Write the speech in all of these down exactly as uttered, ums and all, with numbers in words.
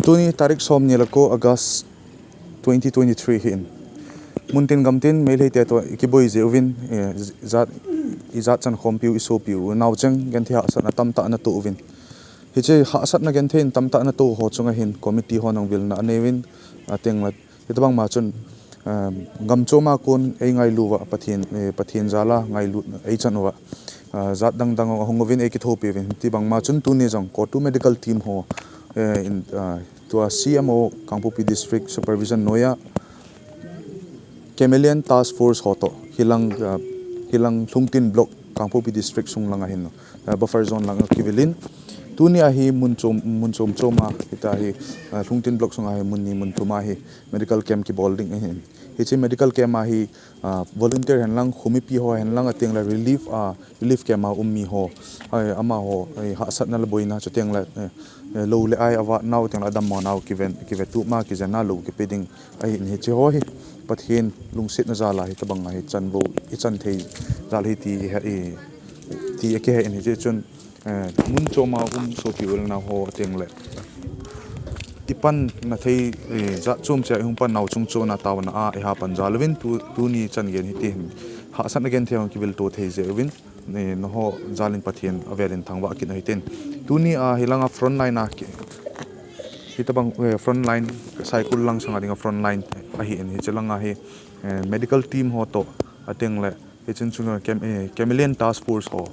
Tuni tarik somni le ko August twenty twenty-three hi in. Muntin gamtin Meitei te toh ikiboi jeh uvin, eh, jat, ijat chan khompiu, isopiu, naocheng genthei hahsatna tamtah natoh uvin. Hiche hahsatna genthei in tamtah natoh ho chunga hin committee hon jong vilna anei uvin, ateng le, hitobang ma chun, eh, gamchom a kon eingailu uva, Pathen, eh, Pathen jal a ngailu eichan uva, ah, jat dang dang ahung uvin eikithopi uvin. Hitobang ma chun tuni jong COTU medical team ho, eh, in, ah, tua C M O Kangpokpi District Supervision noiya Chameleon Task Force ho toh, hilang, ah, hilang Lhungtin Block Kangpokpi District sung langa hin, ah, buffer zone langa kivilin. Tuni a hi mun chom, mun chom chom a, hitia hi, ah, Lhungtin Block sunga hi mun ni mun thum a hi medical camp kibol ding ahin. Hiche medical camp a hi, ah, volunteer hen lang, khomipi ho hen lang, ateng le relief, ah, relief camp a um mi ho, ai, amaho, ai, hahsatna le boina, chuteng le, eh, eh, lou le ai avat nau, teng le adammo nau kiven, kivetup ma, kijen a lou kipe ding ahin, hiche ho hi Pathen lungsetna jal a hitobang a hi chanvo ichan thei jal hi ti ihet, i, ti akihe in, hiche chun, eh, mun chom a um sopi u le nao ho teng le ipanna thei, eh, jat chom cheh a ihung pan nau chung chon a taona a iha pan jal uvin tu, tuni chan gen hiti hin hahsatna genthei hung kivil to thei jeh uvin. Ni, nangho jal in Pathen avel in thangvah kit u hitin. Tuni a hilanga front line a ki, hitobang, eh, front line, Saikul lang sanga dinga front line ahin, hiche langa hi, eh, medical team ho toh, ateng le, hichun chunga Cam-, eh, Chameleon Task Force ho,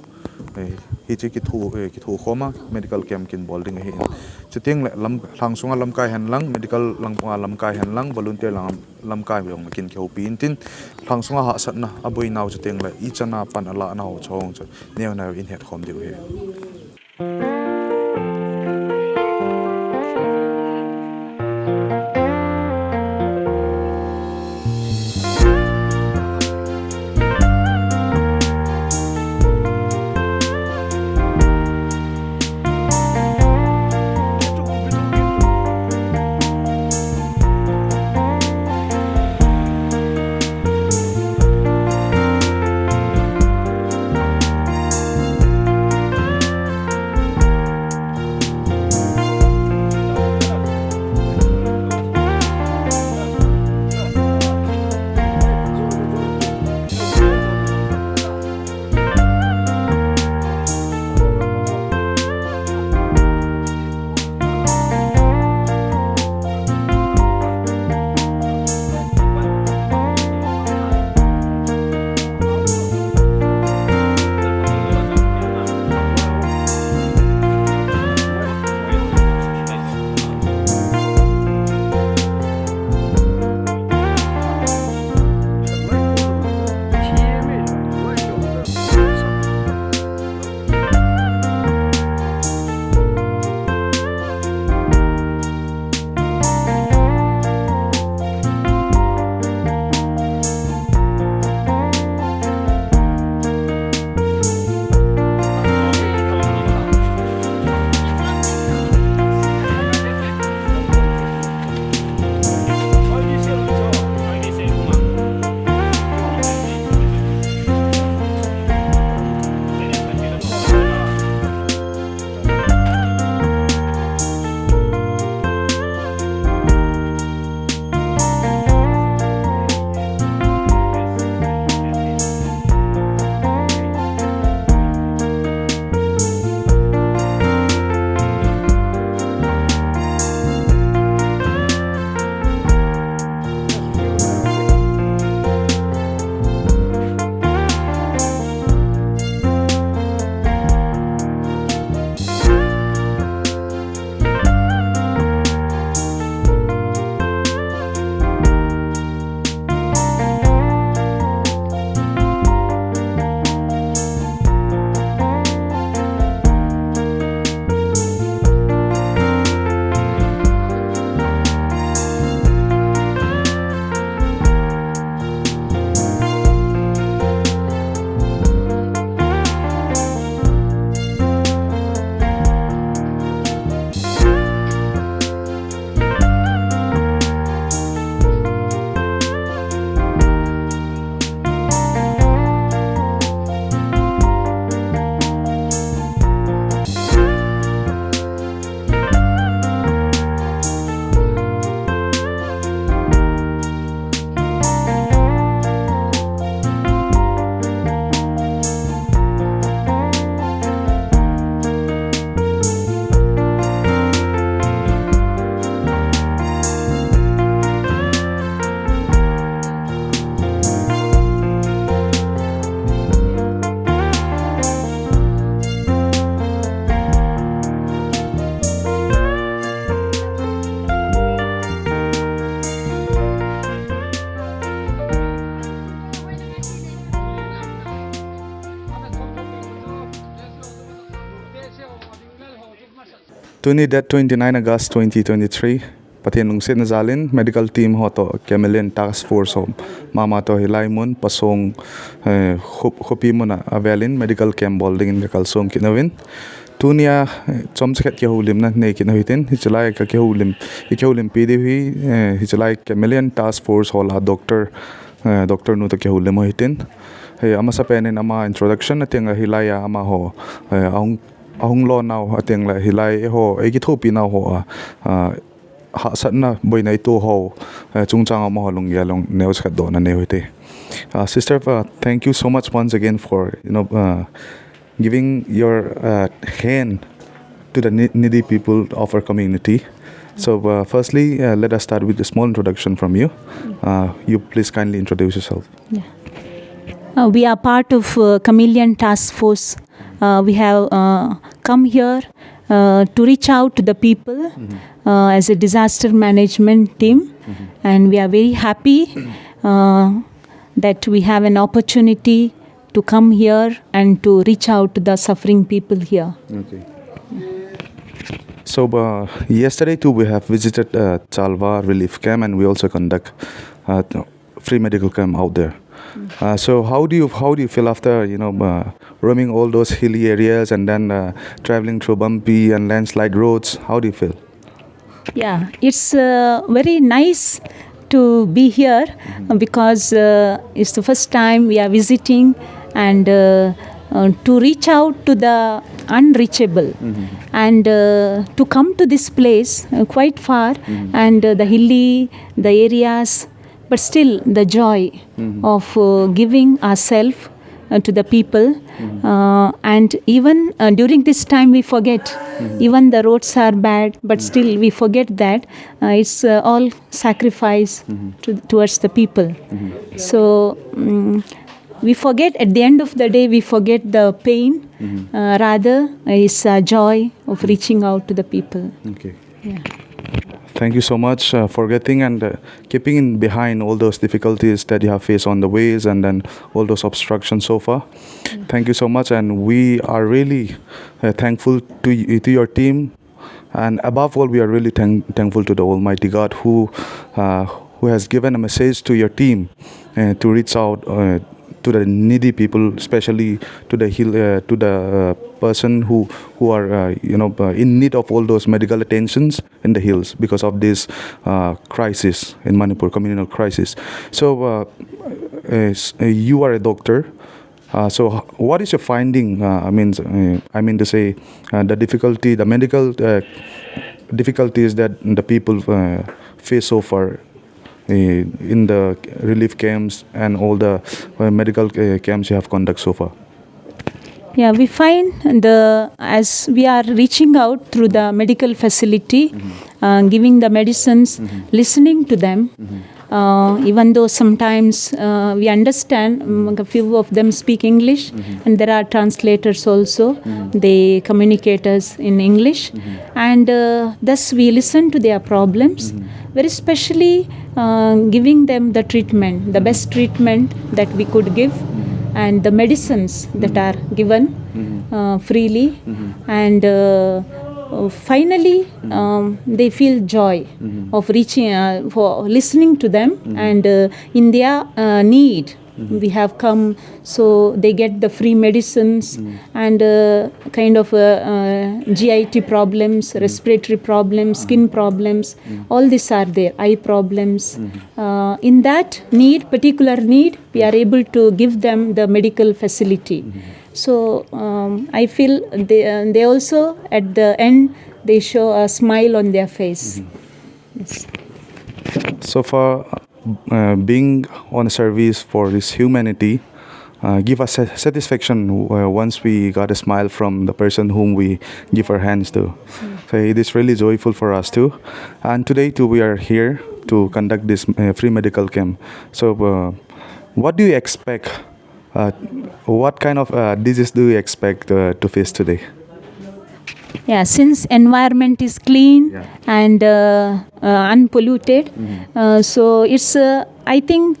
eh, hiche kitho, eh, kitho khoma medical camp kin bol ding ahin. Chuteng le lam, lhang sunga lamkai hen lang, medical lang, ah, lamkai hen lang, volunteer lang, lamkai jong kin kihoupi intin, lhang sunga hahsatna, aboinau chuteng le, ichan a pan alah nau chong chu, neo neo in hetkhom diu ahi. Tuni date twenty-nine August twenty twenty-three, Pathen lungsetna jalin medical team ho to Chameleon Task Force ho mama to hilai mun Pasong, eh, Khop-, Khopi muna avelin medical camp bol dingin ka kalsong kit nauvin. Tunia, eh, chomcha khat kihoulimna nei kit nau hitin, hichelai ka kihoulim, i kihoulimpi diu hi, eh, hichelai Chameleon Task Force ho la doctor, eh, doctor nu to kihoulim u hitin. Eh, amasa penin ama introduction ateng la hilai a amaho, eh, ahung, ahung lo nau ateng la hilai eiho, ei kithopi nau ho a, ah, hahsatna boina i to ho, eh, chungchang amaho lunggel a neocha khat dohna nei u hite. Uh, sister, uh, thank you so much once again for, you know, uh, giving your, uh, hand to the ne-, needy people of our community. So, uh, firstly, uh, let us start with a small introduction from you. Uh, you please kindly introduce yourself. Yeah. Uh, we are part of, uh, Chameleon Task Force. Uh, we have, uh, come here, uh, to reach out to the people, uh, as a disaster management team, and we are very happy, uh, that we have an opportunity to come here and to reach out to the suffering people here. Okay. So, uh, yesterday too, we have visited, uh, Chalwa relief camp, and we also conduct, uh, free medical camp out there. Uh, so how do you, how do you feel after, you know, uh, roaming all those hilly areas and then, uh, traveling through bumpy and landslide roads? How do you feel? Yeah, it's, uh, very nice to be here, uh, because, uh, it's the first time we are visiting and, uh, uh, to reach out to the unreachable and, uh, to come to this place, uh, quite far, and, uh, the hilly, the areas, but still the joy of, uh, giving ourselves, uh, to the people. Uh, and even, uh, during this time we forget, even the roads are bad, but still we forget that, uh, it's, uh, all sacrifice to, towards the people. So, mm, we forget, at the end of the day, we forget the pain. Uh, rather, uh, it's a joy of reaching out to the people. Okay. Thank you so much, uh, for getting and, uh, keeping in behind all those difficulties that you have faced on the ways and then all those obstructions so far. Thank you so much, and we are really, uh, thankful to y-, to your team, and above all, we are really thank-, thankful to the Almighty God who, uh, who has given a message to your team, uh, to reach out, uh, to the needy people, especially to the hill, uh, to the, uh, person who, who are, uh, you know, uh, in need of all those medical attentions in the hills because of this, uh, crisis in Manipur, communal crisis. So, uh, uh, s-, uh, you are a doctor. Uh, so, h-, what is your finding? Uh, I mean, uh, I mean to say, uh, the difficulty, the medical, uh, difficulties that the people, uh, face so far, uh, in the relief camps and all the, uh, medical, uh, camps you have conduct so far? Yeah, we find the, as we are reaching out through the medical facility, uh, giving the medicines, listening to them. Uh, even though sometimes, uh, we understand, um, a few of them speak English, and there are translators also. They communicate us in English, and, uh, thus we listen to their problems. Very specially, uh, giving them the treatment, the best treatment that we could give, and the medicines that are given, uh, freely, and, uh, uh, finally, um, they feel joy of reaching, uh, for listening to them, and, uh, in their, uh, need. We have come, so they get the free medicines and, uh, kind of, uh, uh, G I T problems, respiratory problems, skin problems, all these are there, eye problems. Uh, in that need, particular need, we are able to give them the medical facility. So, um, I feel they, uh, they also, at the end, they show a smile on their face. Yes. So far, uh, being on service for this humanity, uh, give us sa-, satisfaction, uh, once we got a smile from the person whom we give our hands to. So it is really joyful for us too. And today too, we are here to conduct this, uh, free medical camp. So, uh, what do you expect? Uh, what kind of, uh, disease do you expect, uh, to face today? Yeah, since environment is clean, yeah, and, uh, uh, unpolluted, uh, so it's, uh, I think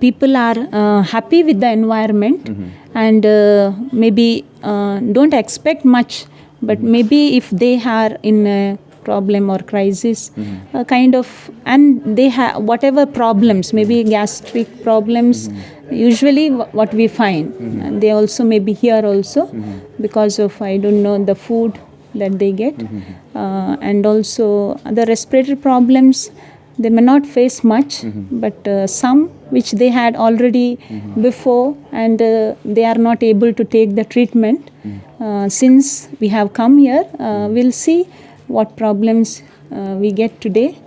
people are, uh, happy with the environment, and, uh, maybe, uh, don't expect much But maybe if they are in a problem or crisis, a kind of, and they have whatever problems, maybe gastric problems, usually wh- what we find, and they also may be here also because of, I don't know, the food that they get, uh, and also other respiratory problems. They may not face much, but uh, some which they had already before, and uh, they are not able to take the treatment. Uh, since we have come here, uh, we'll see what problems uh, we get today,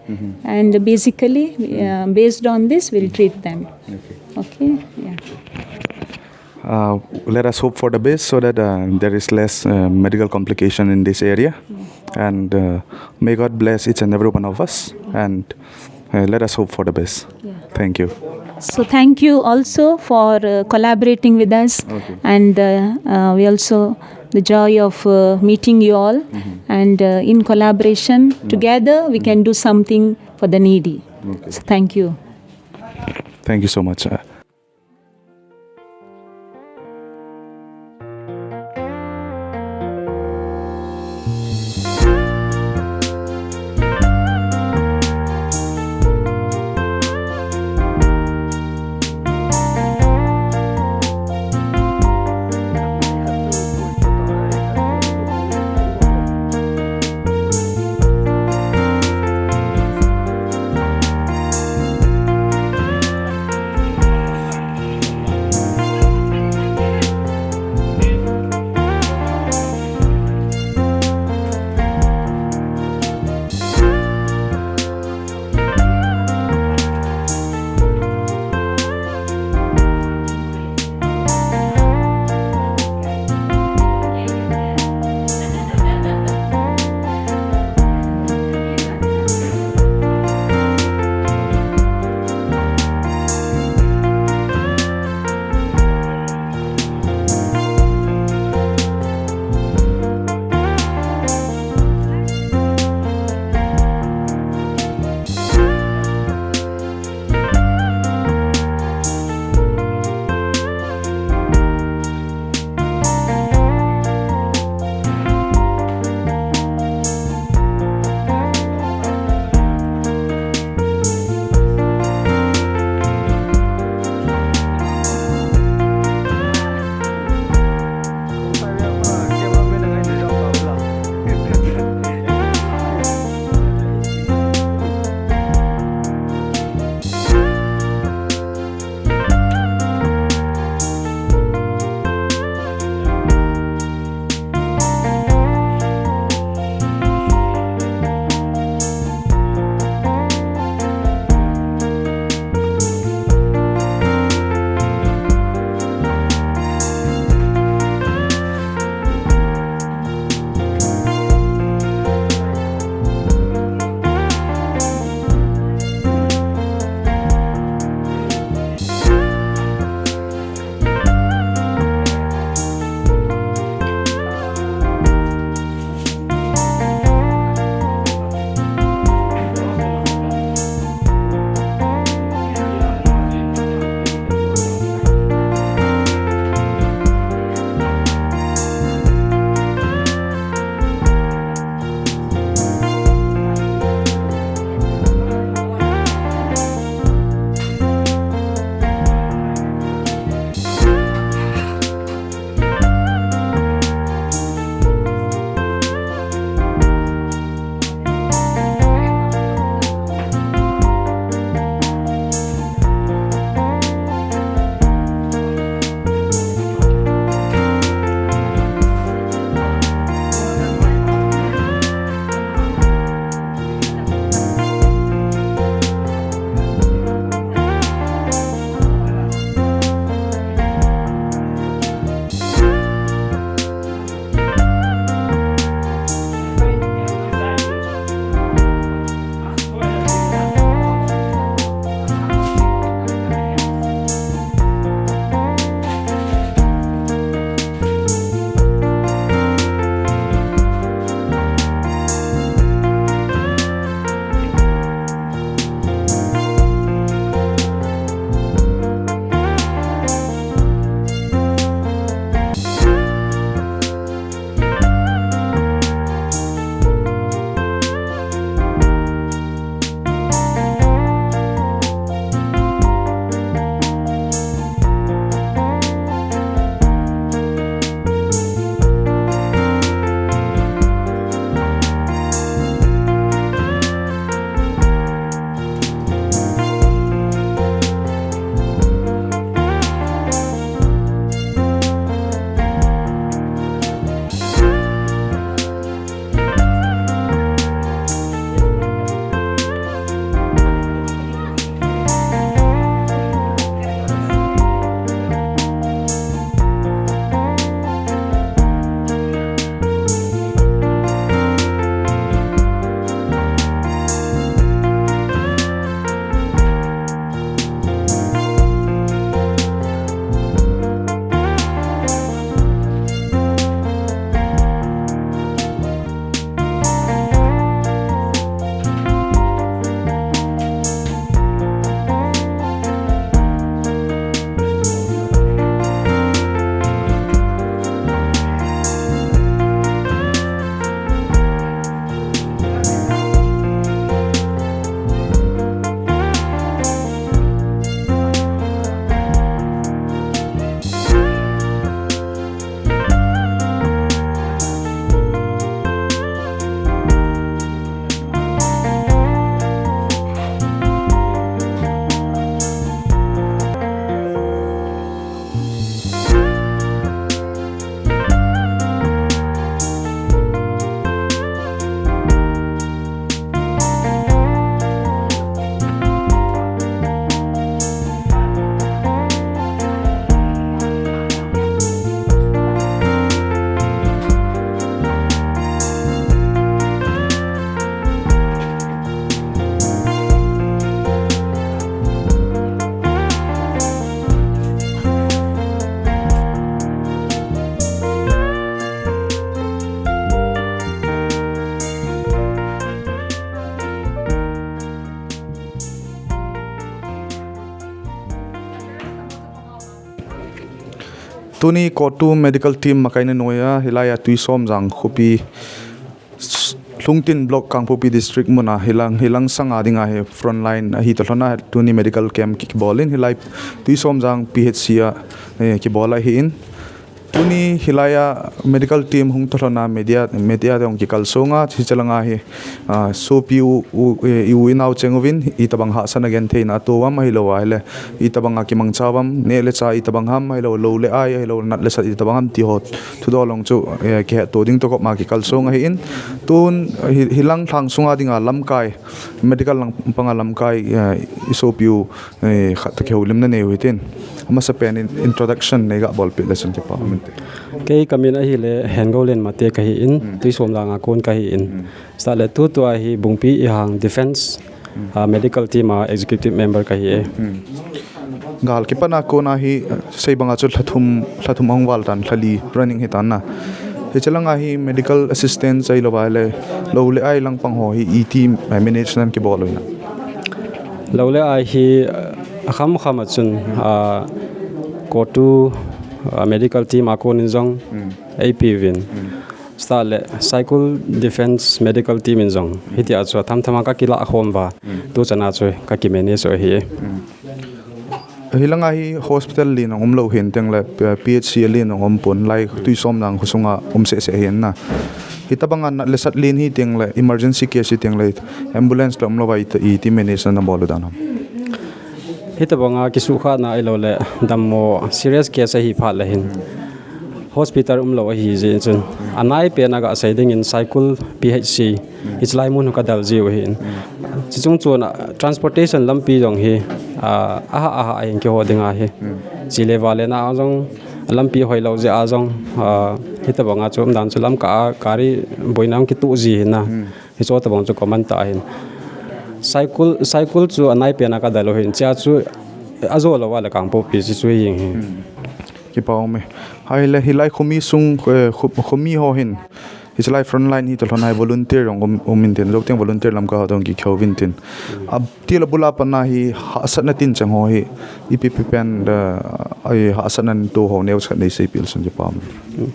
and basically, uh, based on this, we'll treat them. Okay. Okay. Yeah. Uh, let us hope for the best so that uh, there is less uh, medical complication in this area. And uh, may God bless each and every one of us. And uh, let us hope for the best. Thank you. So thank you also for uh, collaborating with us, and uh, uh, we also the joy of uh, meeting you all, and uh, in collaboration together we can do something for the needy. So thank you. Thank you so much. Uh, Tuni COTU medical team makaina noiya, hilaiya Tuisomjang khopi, Lhungtin Block, Kangpokpi District muna hilang, hilang sanga dinga hi frontline ahi talhona tuni medical camp ki, kibolin, hilai Tuisomjang P H C a, eh, kibol ahin. Tuni hilaiya medical team hung talhona media, media te hung kikal sunga, hichelanga hi, ah, sopi u, u, eh, i u i nao cheng uvin, itabang hahsatna gentheina atoh uvam ahilou ahile, itabanga kimangcha uvam, neh le chah itabang ham ahilou, lou le ai ahilou, nat le sat itabang ham ti ho thudol jong chu, eh, kihetto ding toh koma kikal sung ahin. Tun hi, hilang lhang sunga dinga lamkai, medical lang panga lamkai, eh, i sopi u, eh, khat toh kihoulimna nei u hitin. Amasapen in introduction nei ga bolpeh le chun kipa umin te. Kei kamin ahile Hengoulen Mate kahin, Tuisomjang a kon kahin. Sale tutua hi Bungpi Ihang Defence, ah, medical team a executive member kahi e. Gal kipatna kona hi, sei banga chu lhathum, lhathum ahung val tan, lhali running hitan na. Hichelanga hi medical assistance ahilou ahile, lou le ai lang pang ho hi iti, eh, manage nan kibol u hina. Lou le ai hi, ah, akham kham a chun, ah, COTU, ah, medical team a konin jong eipeuvin. Sale Saikul Defence Medical Team in jong hitia chu athamthama kakilah khom uva, tuchana chu kakimanage u ahi. Hilanga hi hospital len jong umlou hin tengle, eh, P H C len jong umpon, lai Tuisomjang khosunga um sehseh ahin na. Hitabanga nat le sat len hi tengle, emergency case hi tengle, ambulance la umlouva iti, iti manage nabol u dan ham? Hitabanga kisuhkhahna ahiloule dammo serious case ahi phat le hin hospital umlou ahi jeh chun, anaipen a gasei dingin Saikul P H C, hichelai mun kadel jiu ahin. Chuchung chun, ah, transportation lampi jong hi, ah, ahah, ahah ahin keiho dinga hi. Chele vale na jong lampi hoilou jeh a jong, ah, hitabanga chu umdan chu lamkah a gari boina jong kitoh ji ahin na. Hichu tabang chu common tah ahin. Saikul, Saikul chu anaipen a kadel u ahin. Chea chu ajo louva le Kangpokpi chu chu hijeng hi. Kipa ume. Ahile hilai khomi sung, eh, kho-, khomi ho hin, hichelai frontline hi talhona hi volunteer jong um, um intin, jouteng volunteer lamkai ho toh kikhouvin tin. Atile abula patna hi hahsatna tincheng ho hi, ipi ipi pen, eh, hahsatna natoh ho neocha khat neiseipeh le chun kipa ume.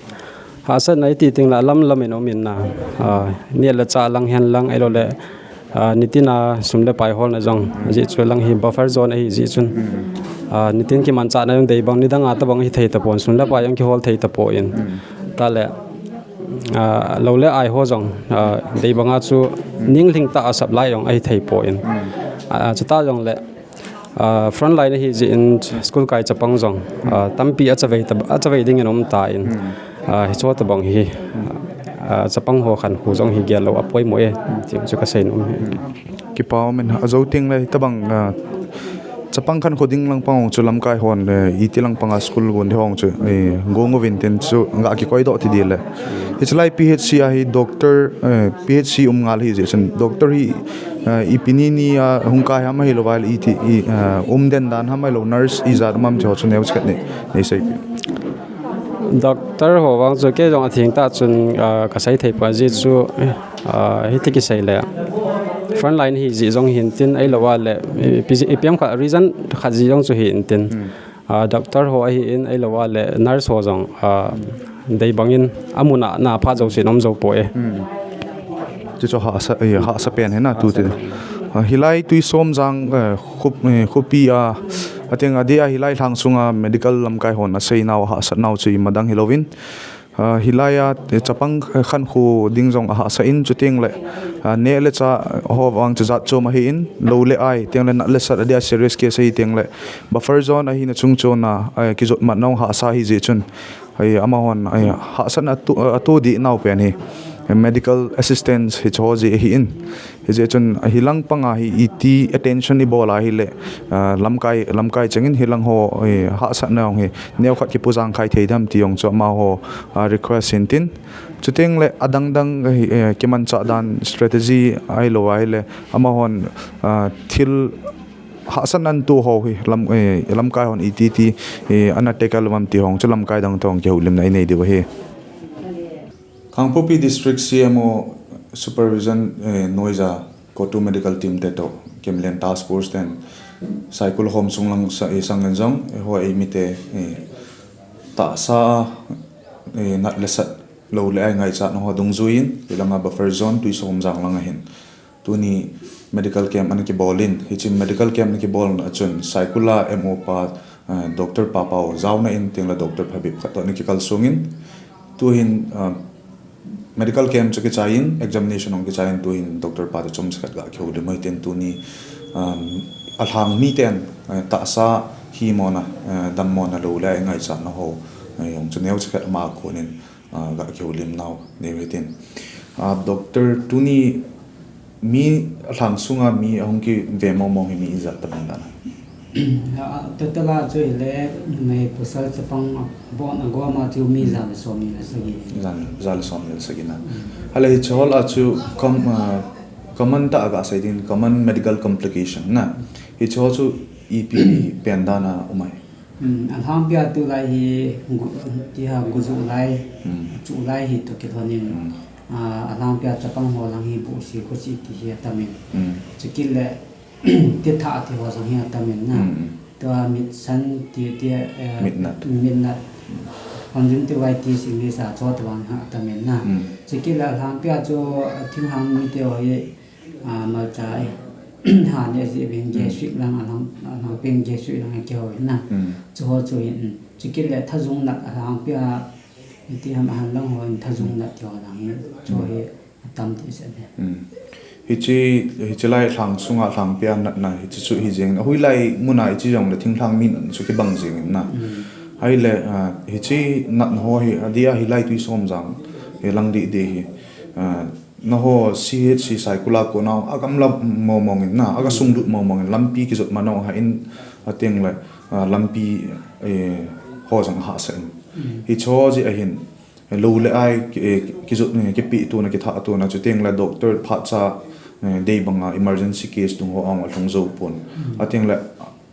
Hahsatna iti tengle alam lam in um in na, ah, neh le chah lang hen lang ahiloule, ah, nitina sum le pai holna jong, ajeh chu lang hi buffer zone ahi jeh chun, ah, nitin kimanchahna jong deibang nidanga tabang hithei tapon, sum le pai jong kihol thei tapon. Tale, ah, lou le ai ho jong, ah, deibanga chu ninglhing tah a supply jong ahithei pon. Ah, chuta jongle, ah, frontline ahi jeh in school kai chapang jong, ah, tampi achavei ta, achavei dingin umtan. Ah, hichu tabang hi, ah, chapang ho khankho jong hi gellou apoimo e, ti chu kaseinom ahi. Kipa umin, ajou tengle hitabang, ah, chapang khankho ding lang pang chu lamkai hon, eh, iti lang panga school gon ding ho chu, eh, gong uvin tin chu gakikoidoh ti ding le. Hichelai P H C a hi doctor, eh, P H C um ngal ahi jeh chun doctor hi, eh, ipi ni ni a hung kai ham ahiloule iti, i, eh, umden dan ham ahilou nurse ijat um am ti ho chu neocha khat nei, neiseipeh. Doctor ho vang chu kei jong atheng tah chun, ah, kasei thei pon ajeh chu, ah, hiti kisei le. Frontline ahi jeh jong hin tin ahiloule, ipi, ipi ham khat reason khat jeh jong chu hin tin. Ah, doctor ho ahin ahiloule nurse ho jong, ah, deibangin amun a na phat jousen um jou poi. Chuchu hahsa, eh, hahsa pen ahi na tutin. Ah, hilai Tuisomjang, eh, kho, eh, khopi a, ateng adeh a hilai lhang sunga medical lamkai hon aseinau, ahahsatnau chu imadang hilouvin. Ah, hilaiya, eh, chapang, eh, khankho ding jong ahahsa in chutengle, ah, neh le chah ho vang chu jat chom ahin, lou le ai, tengle nat le sat adeh a serious case ahi tengle, buffer zone ahina chung chon a, eh, kijot matna hahsa ahi jeh chun, eh, amahon, eh, hahsatna atoh, atoh deh nau pen hi, eh, medical assistance hichu ho jeh ahin. Hijeh chun hilang panga hi iti attention ibol a ahile, ah, lamkai, lamkai chengin hilang ho, eh, hahsatna jong hi neokhat kipujang khai thei dem ti jong chu amaho, ah, request hintin. Chutengle adang dang hi, eh, kimanchah dan strategy ahilou ahile amahon, ah, thil hahsatna natoh ho hi lam, eh, lamkai hon iti ti, eh, ana tackle uvam ti ho chu lamkai dang toh kihoulimna inei diu ahi. Kangpokpi District C M O Supervision, eh, noiya COTU Medical Team te toh Kimlen Task Force ten Saikul hom sung lang sa, eh, sangin jong, eh, ho eimite, eh, Tahsa, eh, nat le sat, lou le ai ngaichat na ho dungjuiyin, hilanga buffer zone, Tuisawm Umjang langa hin tuni medical camp ana kibolin, hiche medical camp ana kibolna a chun Saikul a M O pa, eh, Doctor Papau jaona in, tengle Doctor Phabep khat toh ana kikalsongin, tuhin, ah, medical camp chu kichaiyin, examination hung kichaiyin, tuhin Doctor pa toh chomcha khat ga kihoulim u hitin, tuni, um, alhang miten, eh, tahsa himona, eh, dammona, lou le ai ngaichatna ho, eh, jong chu neocha khat ama a konin, ah, ga kihoulim nau nei u hitin. Ah, Doctor, tuni mi alhang sunga mi ahung kive mongmong hi mi ijat tabang dan ham? Ah, total a chu hile, numei pasal chapang abon agoma chu mi ja le somni le sagi. Ja, ja le somni le sagi na. Hale hiche ho lah a chu com-, ah, common tah a gasei ding, common medical complication na. Hiche ho chu ipi pen dan a um ahi? Hmm, alhangpia tulai hi gu-, ti ha guju lai, Hmm. chu lai hi toh kilhonin. Hmm. Ah, alhangpia chapang ho lang hi buhsi khosi ti hi atamin. Hmm. Chukit le titha ti ho jong hi atamin na. Hmm. Tua mitsan ti, ti, eh, Mitnat. Mitnat. Conjunctivitis English a chu tabang hi atamin na. Hmm. Chukit le alhangpia chu thinglhang mite ho hi, ah, malcha, eh, ha le ji bin Hmm. gastric lang, alhang, alhangpia gastric lang kihou na. Hmm. Chu ho chu hin, chukit le thajung nat alhangpia, iti ham ahan lang ho in thajung nat ti ho lang hi, chu Hmm. hi atam ti se de. Hmm. Hiche, hiche lai lhang sunga lhangpia natna, hiche chu hi jeng. Ahoilai muna hiche jong le thinglhang mi natna chu kibang jeng in na. Hmm. Ahile, ah, hiche natna ho hi, adia hilai Tuisawm Umjang, hi lang didi hi. Ah, nangho C H C Saikul a kona agamla mongmong in na, aga sunglut mongmong in, lampi kijot mana hah in, atengle, ah, lampi, eh, ho jong ahahsa in. Hmm. Hiche ho jeh ahin, lou le ai, eh, kijot, eh, kipeh tona, kithah tona, chutengle doctor phatcha, eh, dei banga emergency case dung ho ahung lhung jou pon. Hmm. Atengle,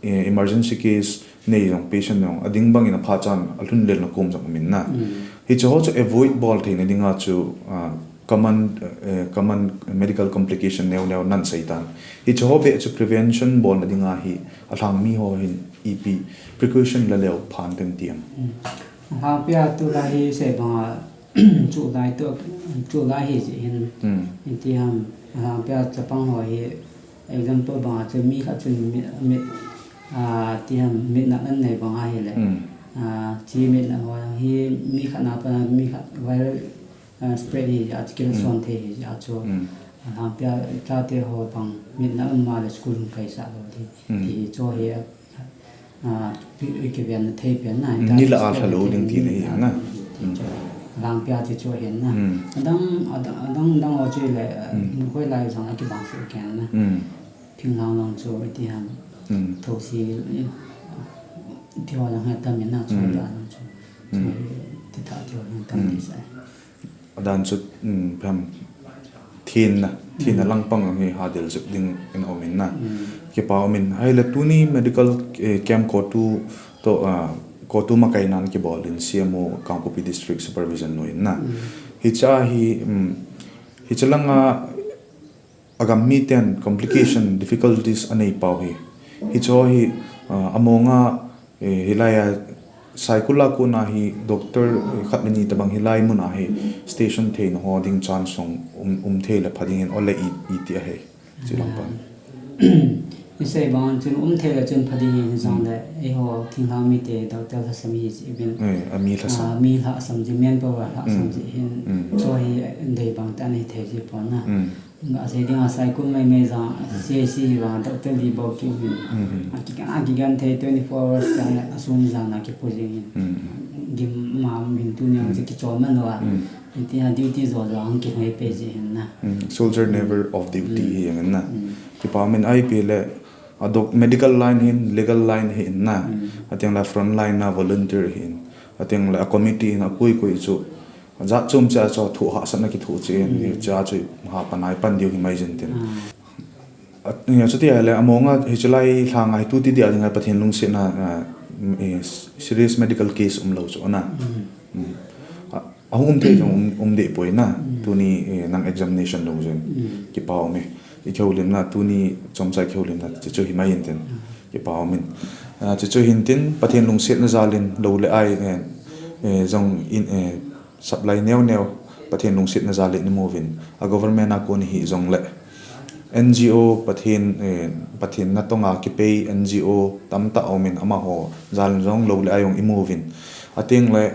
eh, emergency case nei jong, patient jong, ading bangin aphatchan alhun lelna kom jong um in na. Hmm. Hiche ho chu avoid bol theina dinga chu, ah, common, eh, common medical complication neo neo nan seitan. Hiche ho beh chu prevention bolna dinga hi, alhang mi ho hin ipi precaution la leu pha pen ti am? Hmm. Alhangpia tulai hi sei banga, chu lai toh, chu lai hi jeh hin, Hmm. iti ham, alhangpia chapang ho hi, example banga chu mi khat chun mit, mit, ah, ti ham, mitnat anei banga hile. Hmm. Ah, chi mitnat ho hi mi khat na pat mi khat viral, ah, spread hi jeh a chu Hmm. kilson thei hi jeh a chu. Hmm. Alhangpia chate ho bang mitnat um ma le school hung kaisah lou ding. Hmm. Ti chu hi, ah, ki, kiven thei pen na, Hmm, ni la a lha lou ding tina hi na. Hmm. Alhangpia ti chu hin na. Hmm. Adang, adang, adang, adang ho chu le, Hmm. hoilai jong akibang seh ken na. Hmm. Thinglhang lang chu iti ham. Hmm. Thosi, eh, ti ho lang hi atamin na chu Hmm. ya lang chu. Hmm. Chu titha ti ho lang tam Hmm. ti sa. Adan chu, um, phem, thenna, thenna Hmm. langpang hi hadel jep dingin aum in na. Hmm. Kipa um in. Ahile tuni medical, eh, camp COTU toh, ah, COTU makaina a kibol in C M O Kangpokpi District Supervision noiya na. Hmm. Hiche hi, um, hiche langa agam miten complication, difficulties anei pau hi. Hiche hi, ah, amonga, eh, hilai a Saikul a kona hi doctor, eh, khat le ni tabang hilai muna hi station theina ho ding chance jong um, um thei le pha dingin ole i, iti ahi. Chi lang pan. Isei bang chun um thei le chun pha ding hin jong Hmm. le, eiho thinglhang mite doctor lhasam hi chi bin. Eh, ami lhasam. Ah, mi lhasam ji, manpower lhasam Hmm. ji hin. Hmm. Chu hi dei bang tah nei thei ji pon na. Hmm. Nga sei dinga Saikul mai mai jong, C H C hi vang doctor li bou ki um in. Hmm. Aki, aki genthei twenty four hours tah a sun jan a kipu jing in. Hmm. Gim ma um in tuni a Hmm. chu kichol man lou a. Hmm. Iti a duty jo jo ang kihoi pe ji hin na. Hmm. Soldier never off duty Hmm. hi jeng in na. Hmm. Kipa um in ipi le, a doc, medical line hin, legal line hin na. Hmm. Atengle front line a volunteer hin. Atengle a committee hin akoi koi chu. Jat chom cha chu thoh hahsatna kithoh chen, Hmm. cha chu ha panai pan diu hi mai jin tin. Ah. At, ya, chuti ahile, amonga hiche lai lhanga hi tuti dia dinga Pathen lungsetna, ah, eh, serious medical case um lou chu na. Hmm. Hmm. A, ahung um thei jong um, um deh poi na. Hmm. Tuni, eh, nang examination lou jin. Hmm. Kipa um e. I kihoulimna, tuni chomcha i kihoulimna, chu chu hi mai jin tin. Hmm. Kipa um in. Ah, chu chu hin tin, Pathen lungsetna jal in, lou le ai, eh, eh, jong in, eh, supply neo neo Pathen lungsetna jal in i mu uvin, a government a kon hi jong le N G O Pathen, eh, Pathen natong a kipei N G O tamtah a um in amaho jal in jong lou le ai jong i mu uvin. Ateng le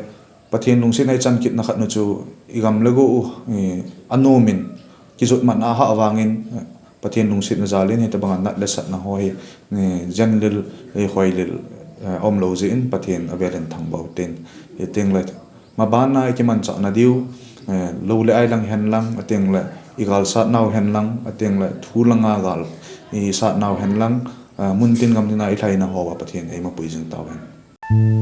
Pathen lungsetna i chan kitna khat nu chu i gam le go u, eh, a nom in kijot man a ha vangin, eh, Pathen lungsetna jal in hitabang a nat le satna ho hi, eh, jen lil, eh, hoi lil, eh, um lou jeh in Pathen a vel in thangvah u tin. Hiteng le maban a i kimanchah na diu, eh, lou le ai lang hen lang, ateng le i gal sat nau hen lang, ateng le thu lang a gal i sat nau hen lang, eh, mun tin gam tin a i lhaina ho a Pathen ei mapui jing tau hen.